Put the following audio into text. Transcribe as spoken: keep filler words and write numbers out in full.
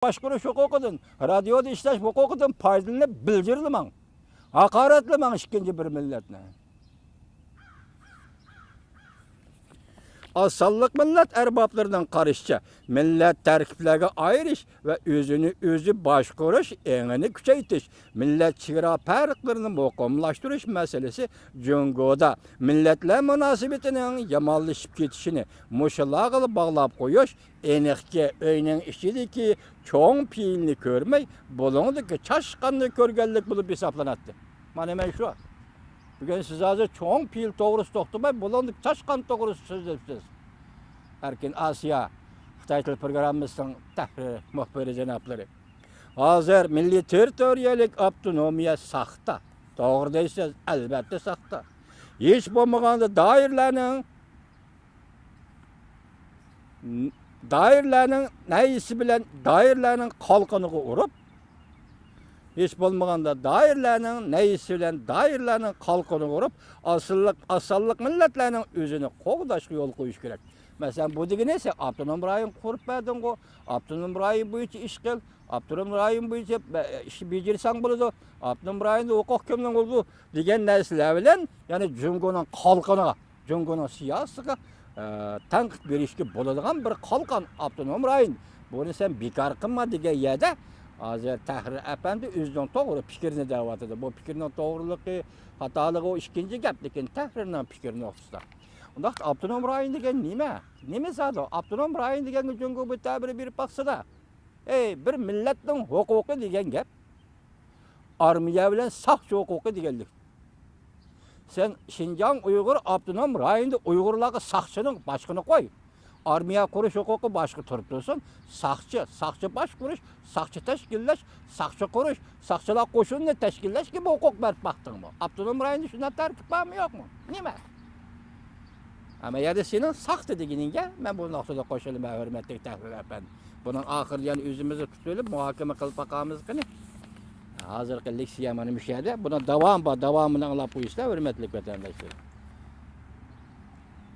باشقۇرۇش ھوقۇقىدىن، رادىيودا ئىشلەش ھوقۇقىدىن پايدىلىنىپ بىلجىرلىمەڭ، ھاقارەتلىمەڭ ئىككىنچى بىر مىللەتنى. ئاز سانلىق مىللەت ئەربابلىرىنىڭ قارىشىچە، مىللەت تەركىبلەرگە ئايرىش ۋە ئۆزىنى ئۆزى باشقۇرۇش ئېڭىنى كۈچەيتىش، مىللەت چېگرا پەرقلىرىنى مۇقىملاشتۇرۇش مەسىلىسى جۇڭگودا مىللەتلەر مۇناسىۋىتىنىڭ يامانلىشىپ كېتىشىنى مۇشۇلارغىلا باغلاپ قويۇش ئېنىقكى، ئۆينىڭ ئىچىدىكى چوڭ پىيىلنى كۆرمەي، بۇلۇڭدىكى چاشقاننى كۆرگەنلىك بولۇپ ھېسابلىناتتى. مانا مەن شۇ. بۈگۈن سىز ھازىر چوڭ پىيىل توغرىسىدا توختىماي، بۇلۇڭدىكى چاشقان توغرىسىدا سۆزلەپسىز. ئەركىن ئاسىيا خىتاي تىل پروگراممىسىنىڭ تەھرىر مۇخبىرى جانابلىرى. ھازىر مىللىي تېررىتورىيەلىك ئاپتونومىيە ساختا. توغرا دەيسىز، ئەلۋەتتە ساختا. ھېچ بولمىغاندا دائىرىلەرنىڭ، دائىرىلەرنىڭ نەيىسى بىلەن دائىرىلەرنىڭ قالقىنىغا ئۇرۇپ، ھېچ بولمىغاندا دائىرىلەرنىڭ نەيىسى بىلەن دائىرىلەرنىڭ قالقىنىغا ئۇرۇپ، ئاز سانلىق، ئاز سانلىق مىللەتلەرنىڭ ئۆزىنى قوغداشقا يول قويۇش كېرەك. مەسىلەن، بۇ دېگىنى سەن ئاپتونوم رايون قۇرۇپ بەردىڭغۇ، ئاپتونوم رايون بويىچە ئىش قىل، ئاپتونوم رايون بويىچە بە-، ئىشنى بېجىرسەڭ بولىدۇ، ئاپتونوم رايوندا ھوقۇق كىمنىڭ بولىدۇ دېگەن نەرسىلەر بىلەن، يەنى جۇڭگونىڭ قالقىنىغا، جۇڭگونىڭ سىياسىتىگە، ئە، تەنقىد بېرىشكە بولىدىغان بىر قالقان ئاپتونوم رايون. بۇنى سەن بىكار قىلما دېگەن يەردە، ھازىر تەھرىر ئەپەندى ئۆزىنىڭ توغرا پىكرىنى دەۋاتىدۇ. بۇ پىكىرنىڭ توغرىلىقى، خاتالىقى ئۇ ئىككىنچى گەپ، لېكىن تەھرىرنىڭ پىكرى نۇقتىسىدا. ئۇنداقتا ئاپتونوم رايون دېگەن نېمە؟ نېمە زادى؟ ئاپتونوم رايون دېگەنگە جۇڭگو بىر تەبىر بېرىپ باقسىلا. ئەي، بىر مىللەتنىڭ ھوقۇقى دېگەن گەپ ئارمىيە بىلەن ساقچى ھوقۇقى دېگەنلىك. سەن شىنجاڭ ئۇيغۇر ئاپتونوم رايونىدا ئۇيغۇرلارغا ساقچىنىڭ باشقىنى قوي. ئارمىيە قۇرۇش ھوقۇقى باشقا تۇرۇپ تۇرسۇن. ساقچى، ساقچى باشقۇرۇش، ساقچى تەشكىللەش، ساقچى قۇرۇش، ساقچىلار قوشۇنىنى تەشكىللەشكە بۇ ھوقۇق بەرىپ باقتىڭمۇ؟ ئاپتونوم رايوندا شۇنداق تەرتىپ بارمۇ يوقمۇ؟ نېمە؟ ئەمما يەنە سېنىڭ ساختا دېگىنىڭگە مەن بۇ نۇقتىدا قوشۇلىمەن، ھۆرمەتلىك تەھرىر ئەپەندى. بۇنىڭ ئاخىرىدا يەنە ئۆزىمىزنى تۇتۇۋېلىپ مۇھاكىمە قىلىپ باقارمىز قېنى. ھازىرقى لېكسىيە مانا مۇشۇ يەردە. بۇنىڭ داۋامى بار، داۋامىنى ئاڭلاپ قويۇشسىلەر، ھۆرمەتلىك ۋەتەنداشلىرىم.